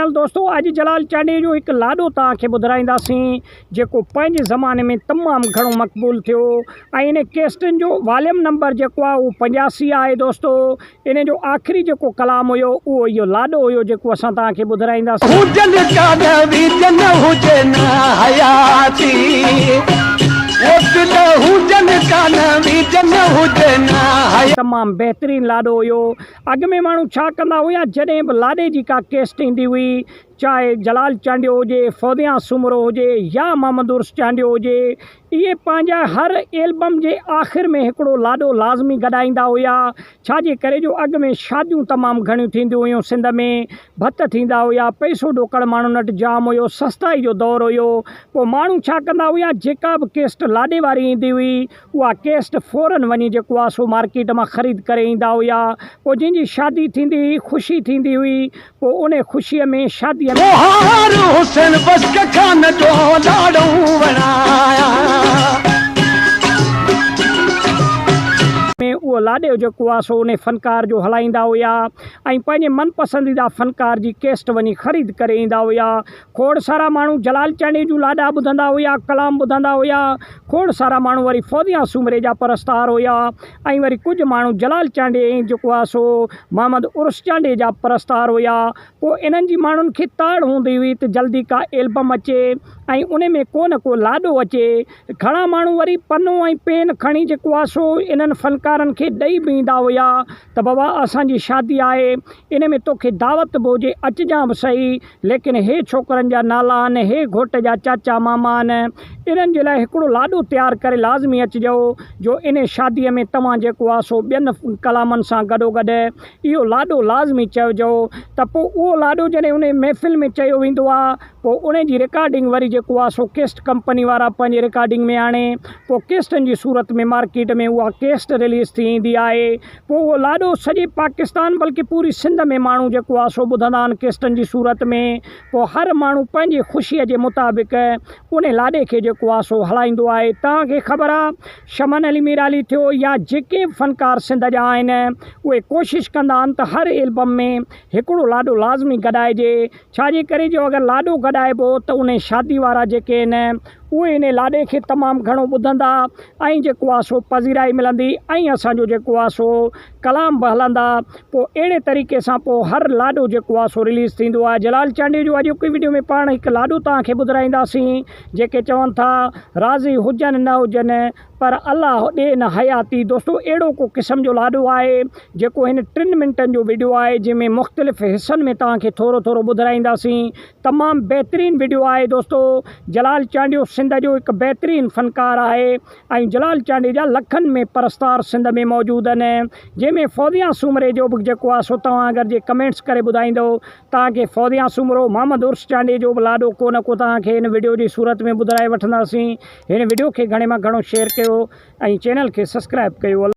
Channel دوستو اڄ جلال چانڊيي جو هڪ لاڏو توهان کي ٻڌرائينداسين جيڪو پنهنجي زماني ۾ تمام گهڻو مقبول ٿيو ۽ ان ڪيسٽن جو واليم نمبر جيڪو آهي اهو 85 آهي دوستو ان جو آخري جيڪو ڪلام هيو اهو اهو لاڏو هيو جيڪو اسان توهان کي ٻڌرائينداسين. هجن ڪانه ويڄن هجي نه حياتي اوٽ نه هجن ڪانه ويڄن هجي نه حياتي. تمام بهترين لاڏو هيو اڳ ۾ ماڻهو ڇا ڪندا هيا جڏهن به لاڏي جي ڪا ڪيسٽ ايندي هئي چاهي جلال چانڊيو هجي، فوزيان سومرو هجي يا محمد عرس چانڊيو هجي اهي پنهنجا هر ايلبم جي آخر ۾ هڪڙو لاڏو لازمي گڏائيندا هيا ڇا جي ڪري جو اڳ ۾ شاديون تمام گهڻيون ٿينديون هيون سنڌ ۾ ڀت ٿيندا هيا پئسو ڏوڪڙ ماڻهن وٽ جام هيو سستائي جو دور هيو پوء ماڻهو ڇا ڪندا هيا جيڪا به ڪيسٽ لاڏي واري ايندي هئي اها ڪيسٽ فورن وڃي جيڪو آ سو مارڪيٽ مان خريد ڪري ايندا هيا. پوء جنهن جي شادي ٿيندي هئي خوشي ٿيندي هئي. پوء انهي خوشيء ۾ شاديء ۾. ٻوهار حسين بشڪ خان جو لاڙئون وڻايا. ۾ اهو لاڏيو جيڪو آ سو انهي فنڪار جو هلائيندا هيا ۽ پنهنجي من پسنديده فنڪار جي ڪيسٽ وڃي خريد ڪري ايندا هيا. کوڙ سارا ماڻهو جلال چانڊيي جون لاڏا ٻڌندا هيا، ڪلام ٻڌندا هيا. کوڙ سارا ماڻهو وري فوزيان سومري جا پرستار هيا ۽ وري ڪجهه ماڻهو جلال چانڊيي ۽ جيڪو آهي سو محمد عرس چانڊيي جا پرستار هيا. پوء انهن جي ماڻهن کي تاڙ هوندي هئي ته جلدي ڪا ايلبم اچي ۽ ان ۾ ڪو نه ڪو لاڏو اچي. گهڻا ماڻهو وري پنو ۽ پين کڻي جيڪو آهي سو انهن فنڪارن کي ڏئي به ايندا هيا ته بابا اسان جي شادي آهي ان ۾ توکي دعوت به هجي اچجان به سهي ليڪن هي ڇوڪرن جا نالا آهن، هي گهوٽ جا چاچا ماما آهن، انهن جي لاء هڪڙو لاڏو تيار ڪري لازمي اچجو، جو انهي شاديء ۾ توهان جيڪو آهي سو ٻين ڪلامن سان گڏوگڏ اهو لاڏو لازمي چئجو ته پوء اهو لاڏو جڏهن انهي محفل ۾ چيو ويندو آهي پوء انهي جي رڪارڊنگ وري جيڪو آهي سو ڪيسٽ ڪمپني وارا پنهنجي رڪارڊنگ ۾ آڻي پوء ڪيسٽن جي صورت ۾ مارڪيٽ ۾ اها ڪيسٽ رليز ٿي ايندي آهي. پوء اهو لاڏو سڄي پاڪستان بلڪه پوري سنڌ ۾ ماڻهو جيڪو آ سو ٻڌندا آهن ڪيسٽن جي صورت ۾ پوء هر ماڻهو پنهنجي خوشيء جي مطابق انهي لاڏي کي جيڪو آ سو هلائيندو آهي توهان کي خبر آ شمن علي ميرالي ٿيو يا جيڪي به فنڪار سنڌ جا آهن اهي ڪوشش ڪندا آهن ته هر البم ۾ هڪڙو لاڏو لازمي گڏائجي ڇا جي ڪري جو اگر لاڏو گڏائبو ته انهي شادي وارا جيڪي آهن اهي انهي لاڏي کي تمام گهڻو ٻڌندا ۽ جيڪو آهي سو پذيرائي ملندي ۽ اسان جو جيڪو آهي سو ڪلام به هلندا پوء اهڙي طريقي سان پوء هر لاڏو جيڪو آهي سو رليز ٿيندو آهي جلال چانڊيو جو اڄوڪي وڊيو ۾ پاڻ هڪ لاڏو توهان کي ٻڌرائينداسين جيڪي چون ٿا راضي هجن نه هجن پر الله ڏي نه حياتي دوستو اهڙو ڪو قسم جو لاڏو آهي جيڪو هن ٽن منٽن جو وڊيو آهي جنهن ۾ مختلف حصن ۾ توهان کي ٿورو ٿورو ٻڌرائينداسين تمام بهترين وڊيو آهي دوستو جلال چانڊيو سنڌ جو هڪ بهترين فنڪار آهي ۽ جلال چانڊيي جا لکن ۾ پرستار سنڌ ۾ موجود آهن جنهن ۾ فوزيان سومري جو به جيڪو آهي سو توهان اگر جي ڪمينٽس ڪري ٻڌائيندو توهان کي فوزيان سومرو، محمد عرس چانڊيي جو به لاڏو ڪو نه ڪو توهان کي هن وڊيو جي صورت ۾ ٻڌرائي وٺنداسين. هن وڊيو کي گهڻي مان گهڻو شيئر ڪيو ۽ چينل کي سسڪرائب ڪيو.